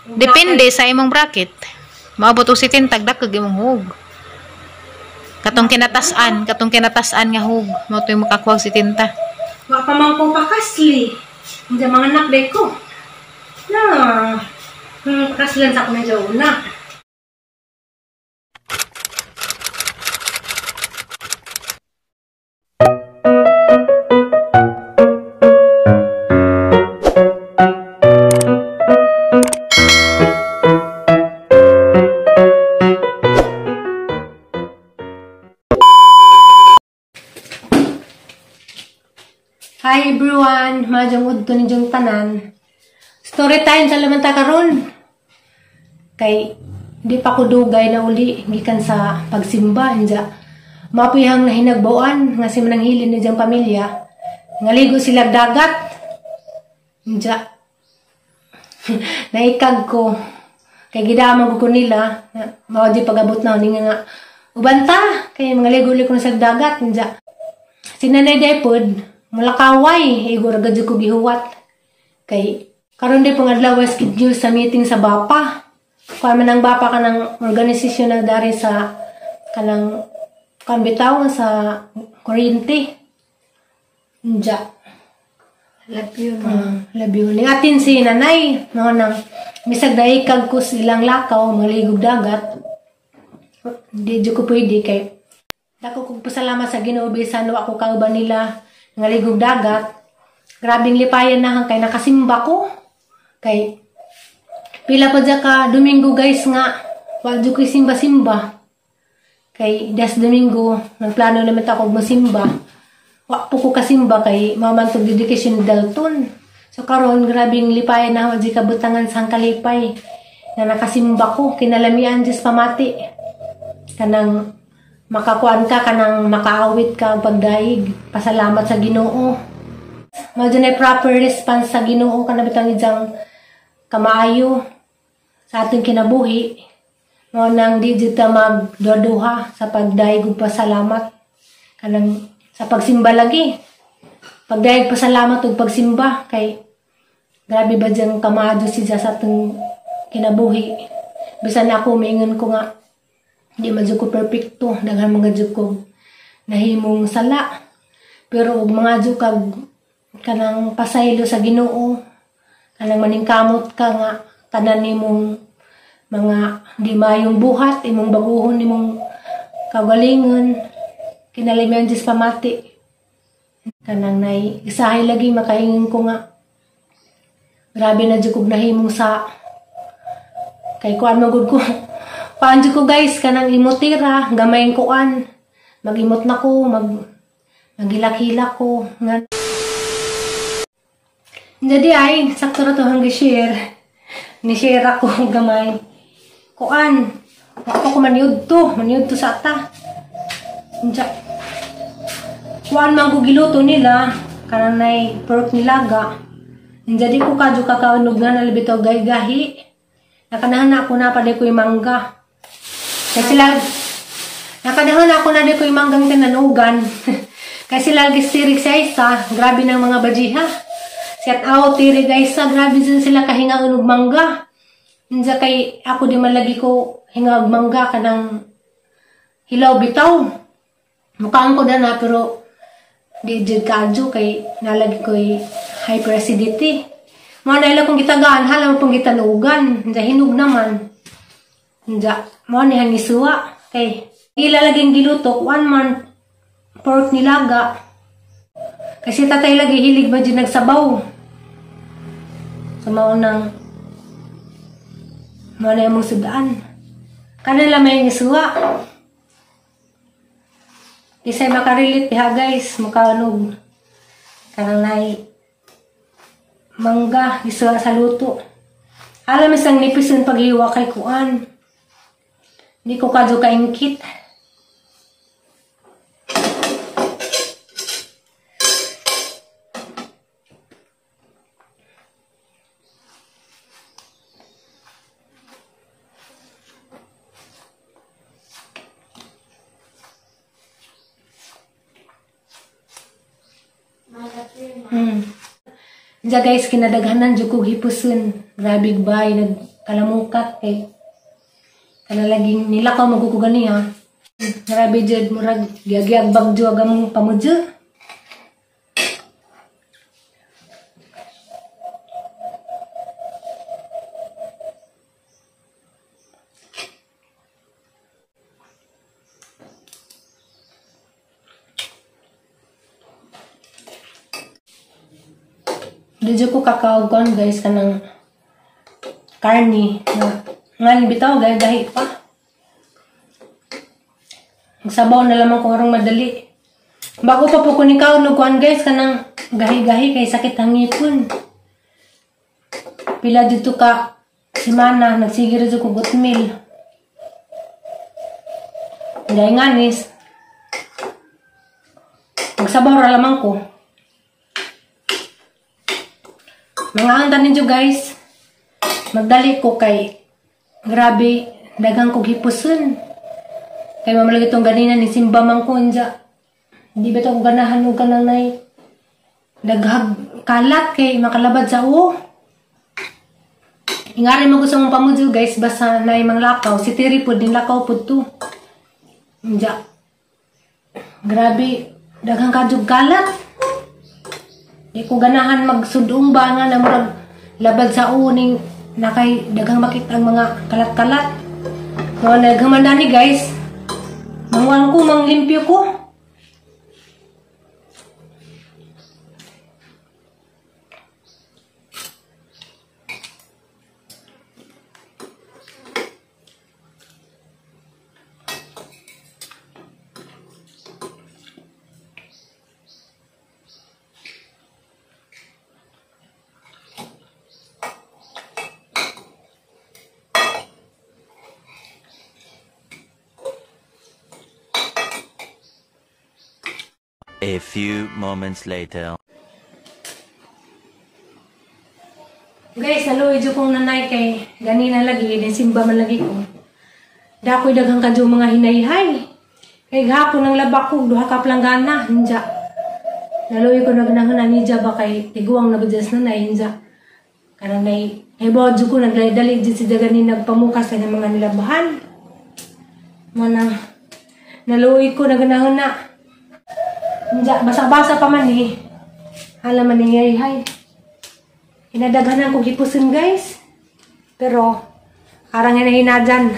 Depende sa imong bracket. Maabot og 70 dakog imong hug. Katong kinatas-an nga hug, mao to'y makakuha og 70. Wa pa man ko pakasli. Hindi mga anak day ko. Na. Pakaslan sa ako medyo una. Hi everyone, maayong udto ninyong tanan. Story time sa laman ta karon. Kay di pa ko dugay na uli gikan sa pagsimba anja. Mapuyhang nahinagbuan nga si mananghilin ni diyang pamilya. Ngaligo sila dagat. Anja. Naikag ko kay gidamag ko nila mao di pagabot na ni nga ubanta kay mangaligo ko sa dagat anja. Si Nanay Depod mulakaway, igor agad ko gihuwat. Kay karon di pong adlaw schedule sa meeting sa BAPA. Kuan man ang BAPA kanang organisasyon na dari sa kanang kuan bitaw sa kuryente. Unja. Love you. Love you. Ning atin si Nanay mao nang bisag daikag ko silang lakaw maligog dagat. Di jud ko pwede kay dako kog pasalamat sa Ginoo bisan wa ko kauban nila ngaligog dagat. Grabing lipayan na kay nakasimba ko. Kay pila pa dya ka Domingo guys nga wa jud ko simba-simba. Kay das Domingo nagplano naman ako mosimba. Wa po ko kasimba kay mamantog dedication ni Dalton. So karon grabing lipayan na wa jud kabutangan sang kalipay na nakasimba ko. Kinalamian Diyos pamati. Kanang makakuan ka, kanang makaawit ka pagdaig. Pasalamat sa Ginoo. Mao jud na proper response sa Ginoo kana bitang ijang kamaayo sa atong kinabuhi. Mao nang di jud ta magduha sa pagdaig ug pasalamat. Kanang sa pagsimba lagi. Pagdaig pasalamat ug pagsimba kay grabe ba diyang kamaayo siya sa atong kinabuhi. Bisan ako miingon ko nga di man jud ko perfecto, daghan mga jud ko nahimong sala. Pero og mga jud kag kanang pasaylo sa Ginoo, kanang maningkamot ka nga tanan nimong mga di mayong buhat, imong baguhon nimong kagalingon, kinalimian Dios pamati. Kanang nay isahay lagi makaingon ko nga grabe na jud kog nahimong sa kay kuan man gud ko. Kuan ko guys, kanang imotira, gamay kuan. Mag-imot na ko, magilak-hilak ko. Jadi ay, sakto na to hanggang share. Ni-share ako gamay. Kuan, ako ko maniud to sa ata. Kuan man ko giluto nila, kanang nay pork nilaga. Jadi ko kadyo kakaunog nga nalibitaw gay-gahi. Nakanahan ako na pa di ko yung mangga. Kasi nakadahon ako na di ko yung manggang tinanugan. Kasi lagi tirik sa isa, grabe ng mga bajiha. Shout out tirik guys, grabe din sila kahinga og mangga. Inja kay ako di man lagi ko hinga og mangga kanang hilaw bitaw. Mukaan ko na pero di jud kadyo kay nalagi ko'y hyperacidity. Mao na ila kong gitagaan, hala mo pong gitanugan. Inja hinog naman. Inja mao ni hang isuwa kay ila laging gilutok 1 month pork nilaga. Kasi tatay lagi hilig ba dyan nagsabaw. So mao nang mao na imong sudaan. Kanila may isuwa. Isay makarelate diha guys, makanog kanang nay mangga isuwa sa luto. Alam isang nipis yung paghiwa kay kuan. Hindi ko kadyo kaingkit. Diya guys, kinadaghanan jud kog hipuson. Grabe bay, nagkalamukat kay kanalaging nilakaw mo ko ganiha. Grabe jud, murag giagiyag bagyo agamong pamudyo. Dito ko kakao guys kanang karni ngan bitaw guys gahi pa. Magsabaw na lamang ko arong madali. Bago pa po ko ni kaon og kuan guys kanang gahi-gahi kay sakit ang ngipon. Pila dito ka semana nagsige ra ko oatmeal. Dahil nganis magsabaw ra lamang ko. Mga angtan ninyo guys, magdali ko kay grabe daghang kog hipuson. Kay mamalagi itong ganina ni simba man ko unja. Hindi ba ito ko ganahan og kanang nay daghag kalat kay makalabad sa uo. Ingari mo ko sa mong pamudyo guys, basta nay manglakaw si Tiri pod din lakaw pod to. Unja. Grabe daghang kadjog kalat. Di ko ganahan magsudong ba nga na murag labad sa uning nakay daghang makita ang mga kalat-kalat. Mga naghamanda ni guys, mangwan ko, manglimpyo ko. A few moments later. Guys, naluoy jud kong nanay kay ganina lagi, din simba man lagi ko. Dakoy daghang kadyo mga hinayhay. Kay gahapon ang labak ko, duha ka planggana, hinja. Naluoy ko nagnahon ani ja ba kay tiguang na badyas nanay, hinja. Kanang nay, hibaw jud ko nagdali jud si ganin nagpamukas sa mga nilabahan. Mana naluoy ko nagnahon na. Hinja, basa-basa pa man eh. Hala man ni hay. Inadaghanan ko gipuson guys. Pero arang hinahinajan.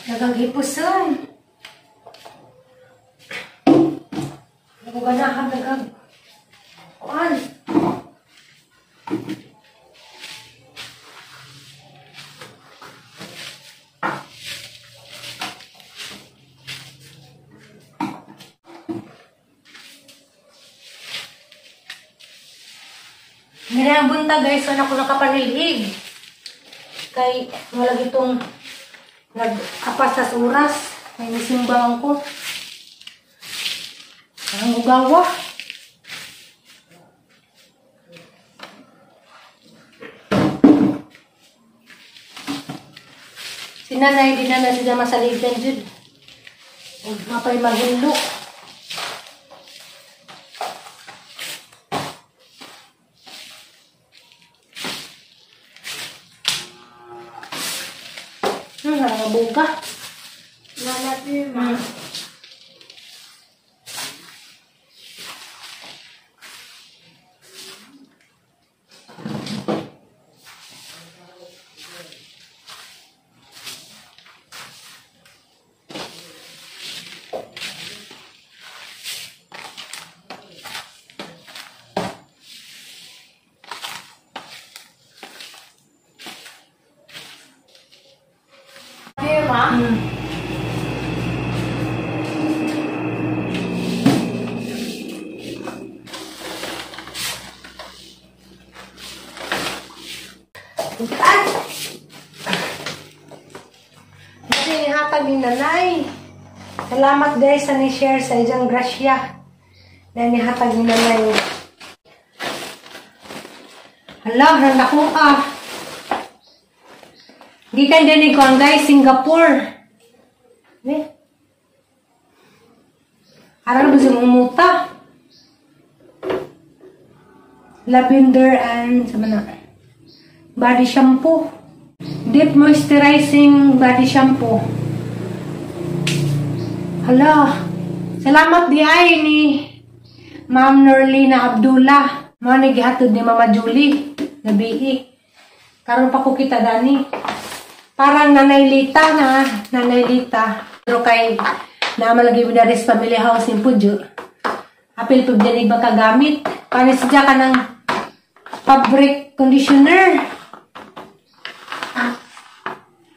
Daghang hipuson. Ako ganahan daghang kuan. Ganang buntag guys, wala ko nakapanilhig. Kay wala gitong nag-apas sa oras, may nisimbang ko. Ang ugawa. Si nanay, di na na siya masaligan jud. Huwag mapay maghindok. Buka. Nalati, ma. Kasi hatag ni nanay. Salamat guys sa ni-share sa iyang grasya. Na nihatag ni nanay. Hala, randa ko ah. Gikan din ko ang guys, Singapore. Eh? Aral ba siya mumuta? Lavender and sama na, body shampoo. Deep moisturizing body shampoo. Hala. Salamat di ay ni Ma'am Norlina Abdullah. Mao ni gihatod ni Mama Julie. Gabi. Karon pa ko kita dani. Parang Nanay Lita na. Nanay Lita. Pero kay naman lagi Daris Family House ni Pudyo. Apil pud dyan iba kagamit. Panis siya ka ng fabric conditioner.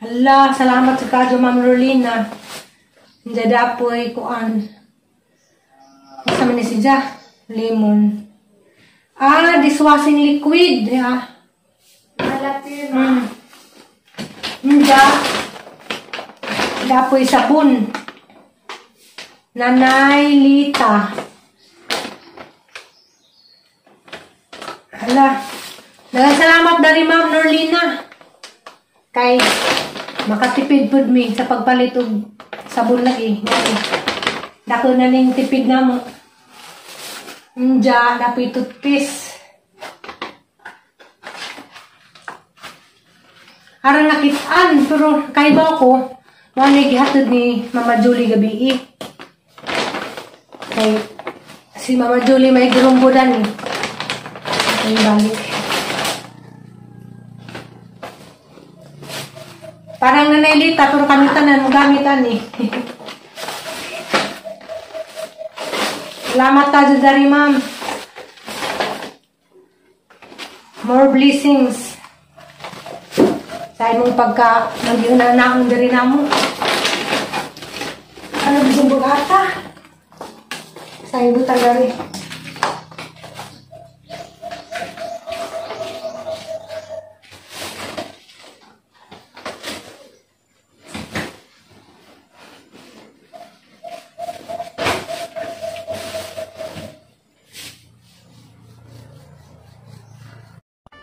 Hala, salamat sa kadyo Ma'am Norlina. Hindi dapoy kuan. Sa man ni siya? Lemon. Ah, dishwashing liquid. Ya. Hindi. Dapoy sabon. Nanay Lita. Hala. Salamat dari Ma'am Norlina. Kay makatipid pud mi sa pagpalit og sabon lagi. Dako na ning tipid na mo. Nja, dapoy toothpaste. Aran nakitaan, pero kay ba ako, mao ni gihatod ni Mama Julie gabi. Kay si Mama Julie may girumbo dan eh. Ay balik. Parang Nanay Lita, pero kami tanan mo gamitan eh. Salamat ta dari ma'am. More blessings. Sa imong pagka nagyuna na akong diri namo. Ano bisang bugata? Sa imong tagari.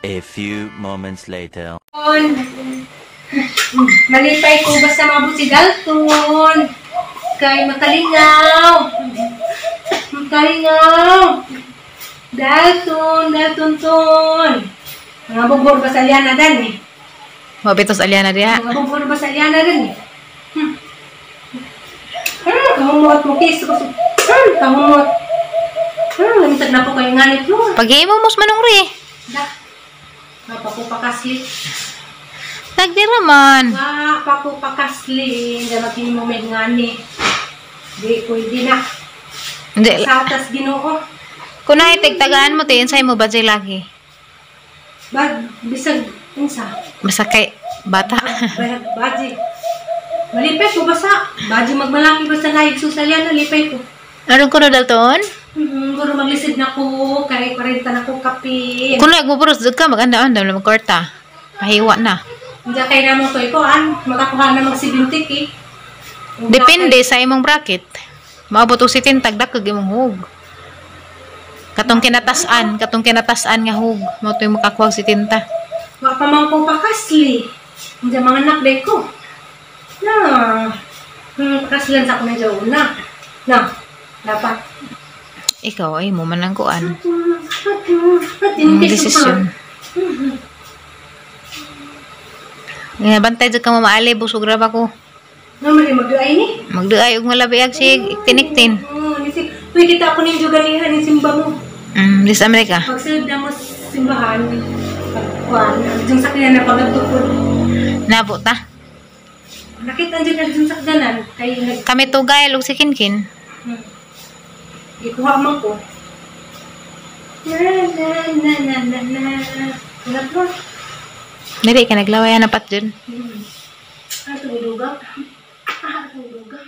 A few moments later. Malipay ko basta maabot si Dalton. Kay makalingaw. Makalingaw. Dalton, Dalton ton. Mga bubor ba sa Aliana dan eh? Mabitos Aliana diha. Mga bubor ba sa Aliana dan eh? Kahumot mo kiss. Kahumot. Lamisag na po kayo nganit mo. Pag-iimo mos manong ri. Da. Mapakupakasli. Nagdira man. Mapakupakasli. Hindi makin mo may ngani. Di, pwede na. Hindi. Sa atas Ginoo. Kung nahitigtagaan mo, tiyan sa'yo mo ba dyan lagi? Bag, bisag, unsa? Basta kay bata. Baji. Malipay ko, basta. Baji magmalaki, basta naig susalyan, nalipay ko. Aron ko na Dalton? Guro maglisid na ko, kay 40 na ko kapin. Kung nagmupuros ka, maganda-anda, magkorta. Pahiwa na. Hindi kay naman ko ikuan, makakuha na mag-70 eh. Depende sa imong bracket. Maabot og 70 dagdag imong hug. Katong kinatasan nga hug, mao to'y makakuha og 70. Wa pa man ko pakasli. Hindi mga anak day ko. Na. Pakaslan sa ako medyo una. Na. Dapat. Ikaw ay mo man ang kuan. Ang desisyon. Nga bantay jud ka mo maali busog ra ba ko. No man magduay ni. Magduay og malabiag sig iktiniktin. Uy, kita ako ninyo ganihan ni simba mo. This America. Pagsulod na mo simbahan, pagkuan, ang sakyanan na pagagtukod. Nabot ta. Nakita dyan ang sakyanan kay nag kami tugay og si Kinkin. Ikuha man ko. Na na na na na na. Hanap mo. Dili ka naglaway na pat dyan. Ah, tuluga. Ah, tuluga.